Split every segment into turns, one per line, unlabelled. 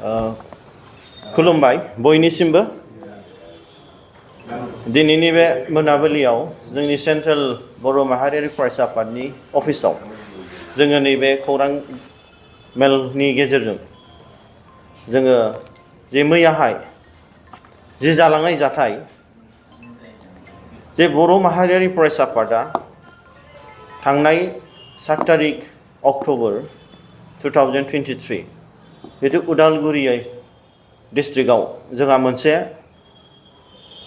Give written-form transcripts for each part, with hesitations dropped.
खुलुमबाय बयनिसिमबो दिनैनि बे मोनाबिलियाव जोंनि सेन्ट्रेल बर' माहारियारि फरायसा आफादनि अफिसाव जोङो नैबे खौरां मेलनि गेजेरजों जोङो जे मैयाहाय जे जालांनाय जाथाय जे बर' माहारियारि फरायसा आफादा थांनाय 7 तारिख अक्ट'बर 2023 बेथ' उदालगुरि डिस्ट्रिक्टआव जोंहा मोनसे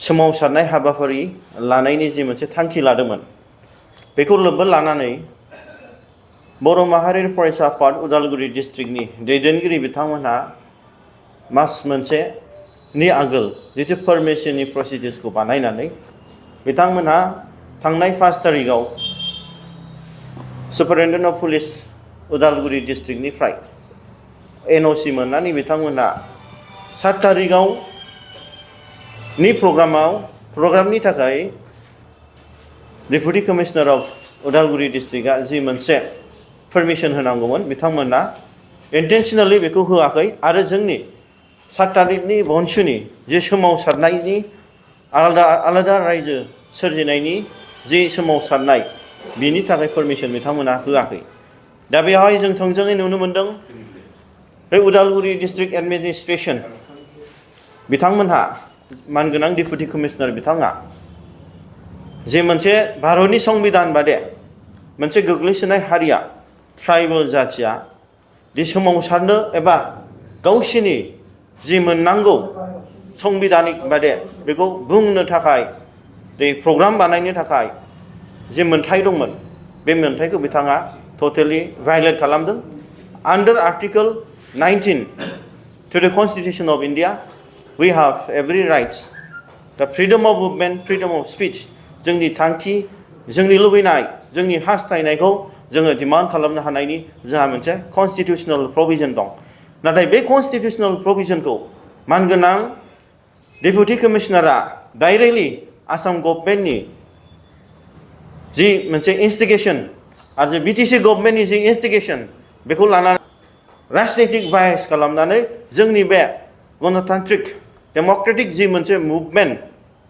सोमावसारनाय हाबाफारि लानायनि जि मोनसे थांखि लादोंमोन बेखौ लोब्बा लानानै बर' माहारियारि फरायसा आफाद उदालगुरि डिस्ट्रिक्टनि दैदेनगिरि बिथांमोनहा मास मोनसेनि आगोल जितु पारमिशननि प्रसिडिउर्सखौ बानायनानै बिथांमोनहा थांनाय 5 तारिखआव सुपारिनटेन्डेन्ट अफ पुलिस उदालगुरि डिस्ट्रिक्टनिफ्राय एनअसि मोननानै बिथांमोनहा 7 तारिखआव नि प्रग्रामनि थाखाय डेपुटि कमिशनार अफ उदालगुरि डिस्ट्रिक्टआ जि मोनसे पारमिशन होनांगौमोन बिथांमोना इन्टेन्शनेलि बेखौ होआखै आरो जोंनि 7 तारिखनि बनसुनि जे सोमावसारनायनि आलादा रायजो सोरजिनायनि जि सोमावसारनाय बिनि थाखाय पारमिशन बिथांमोना होआखै दा बेवहाय जों थोंजोङै नुनो मोनदों बे उदालगुरि डिस्ट्रिक्ट एडमिनिस्ट्रेशन बिथांमोनहा मानगोनां डेपुटि कमिशनार बिथाङा जे मोनसे भारतनि संबिधान बादे मोनसे गोग्लैसोनाय हारिया ट्राइबेल जाथिया दि सोमावसारनो एबा गावसिनि जि मोननांगौ संबिधानिक बादे बेखौ बुंनो थाखाय बे प्रग्राम बानायनो थाखाय जे मोनथाय दंमोन बे मोनथायखौ बिथाङा टटेलि भायलेट खालामदों आन्डार article 19 to the Constitution of India we have every rights the freedom of movement freedom of speech जोंनि थांखि जोंनि लुबैनाय जोंनि हास्थायनायखौ जोङो डिमान्ड खालामनो हानायनि जोंहा मोनसे कन्स्टिटिउशनेल प्रोविजन दं नाथाय बे कन्स्टिटिउशनेल प्रोविजनखौ मानगोनां डेपुटि कमिशनारा डाइरेक्टलि आसाम गभर्नमेन्टनि जि मोनसे इन्स्टिगेशन आरो बिटिसि गभर्नमेन्टनि जि इन्स्टिगेशन बेखौ लानानै राजनीतिक बायस खालामनानै जोंनि बे गणतान्त्रिक डेम'क्रेटिक जि मोनसे मुभमेन्ट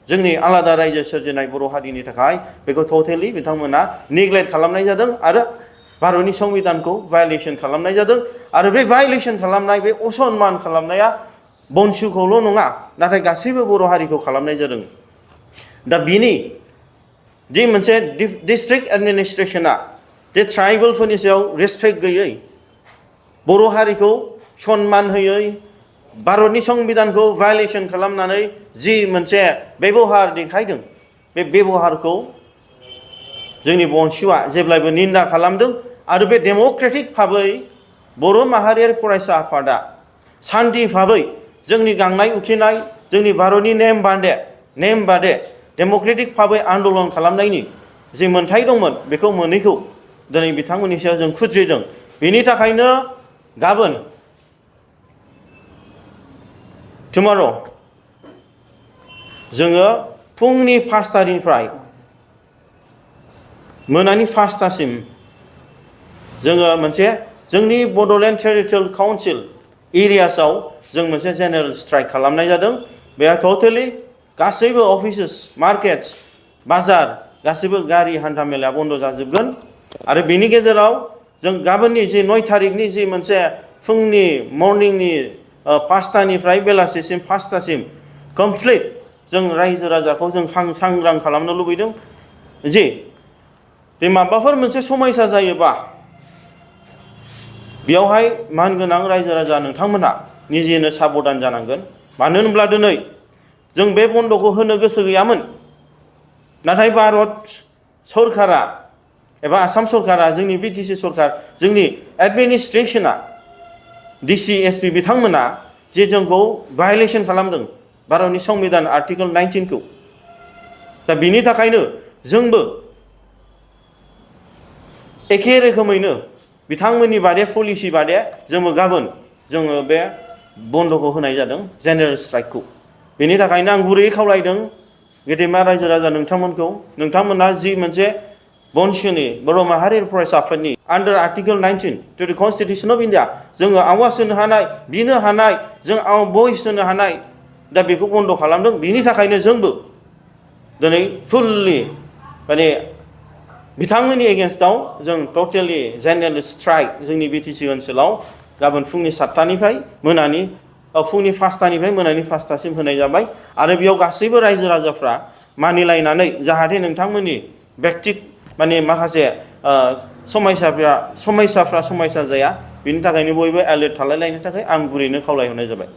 जोंनि आलादा रायजो सोरजिनाय बर' हारिनि थाखाय बेखौ टटेलि बिथांमोना नेग्लेक्ट खालामनाय जादों आरो भारतनि संबिधानखौ भायलेसन खालामनाय जादों आरो बे भायलेसन खालामनाय बे असनमान खालामनाया बनसुखौल' नङा नाथाय गासैबो बर' हारिखौ खालामनाय जादों दा बिनि जि मोनसे डिस्ट्रिक्ट एडमिनिस्ट्रेशना जे ट्राइबेलफोरनि सायाव रेसपेक्ट गैयै बर' हारिखौ सनमान होयै भारतनि संबिधानखौ भायलेसन खालामनानै जि मोनसे बेबहार देखायदों बे बेबहारखौ जोंनि बनसुआ जेब्लाबो निन्दा खालामदों आरो बे डेम'क्रेटिक भाबै बर' माहारियारि फरायसा आफादा सान्थि भाबै जोंनि गांनाय उखैनाय जोंनि भारतनि नेम बादे डेम'क्रेटिक भाबै आन्दलन खालामनायनि जि मोनथाय दंमोन बेखौ मोनैखौ दिनै बिथांमोननि सायाव जों खुद्रिदों बेनि थाखायनो गाबोन tomorrow जोङो फुंनि 5 तानिफ्राय मोनानि 5 तासिम जोङो मोनसे जोंनि बड'लेण्ड टेरिटरियेल काउन्सिल एरियासआव जों मोनसे जेनेरेल स्ट्राइक खालामनाय जादों बेहा टटेलि गासैबो अफिसेस मार्केट्स बाजार गासैबो गारि हान्था मेलाया बन्द जाजोबगोन आरो बेनि गेजेराव जों गाबोननि जि 9 तारिखनि जि मोनसे फुंनि मर्निंनि 5 तानिफ्राय बेलासिसिम 5 तासिम कमप्लिट जों रायजो राजाखौ जों सांग्रां खालामनो लुबैदों जे बे माबाफोर मोनसे समस्या जायोबा बेयावहाय मानगोनां रायजो राजा नोंथांमोनहा निजेनो साबधान जानांगोन मानो होनब्ला दिनै जों बे बन्द'खौ होनो गोसो गैयामोन नाथाय भारत सरकारा एबा आसाम सरकारा जोंनि बिटिसि सरकार जोंनि एडमिनिस्ट्रेशना डिसि एसपि बिथांमोना जे जोंखौ भायलेसन खालामदों भारतनि संबिधान आर्टिकल 19 खौ दा बिनि थाखायनो जोंबो एखे रोखोमैनो बिथांमोननि बादे पलिसि बादे जोङो गाबोन जोङो बे बन्द'खौ होनाय जादों जेनेरेल स्ट्राइकखौ बेनि थाखायनो आं गुरैयै खावलायदों गेदेमा रायजो राजा नोंथांमोनखौ नोंथांमोना जि मोनसे बनसुनि बर' माहारियारि फरायसा आफादनि under Article 19 to the Constitution of India जोङो आवाज होनो हानाय बिनो हानाय जों भइस होनो हानाय दा बेखौ बन्द खालामदों बिनि थाखायनो जोंबो दिनै फुल्लि माने बिथांमोननि एगेन्स्टआव जों टटेलि जेनेरेल स्ट्राइक जोंनि बिटिसि ओनसोलाव गाबोन फुंनि 7टानिफ्राय मोनानि फुंनि 5टानिफ्राय मोनानि 5टासिम होनाय जाबाय आरो बेयाव गासैबो रायजो राजाफ्रा मानिलायनानै जाहाथे नोंथांमोननि व्यक्तिक माने माखासे समयसाफ्रा समयसा जाया बिनि थाखायनो बयबो एलार्ट थालायलायनो थाखाय आं गुरैनो खावलायहरनाय जाबाय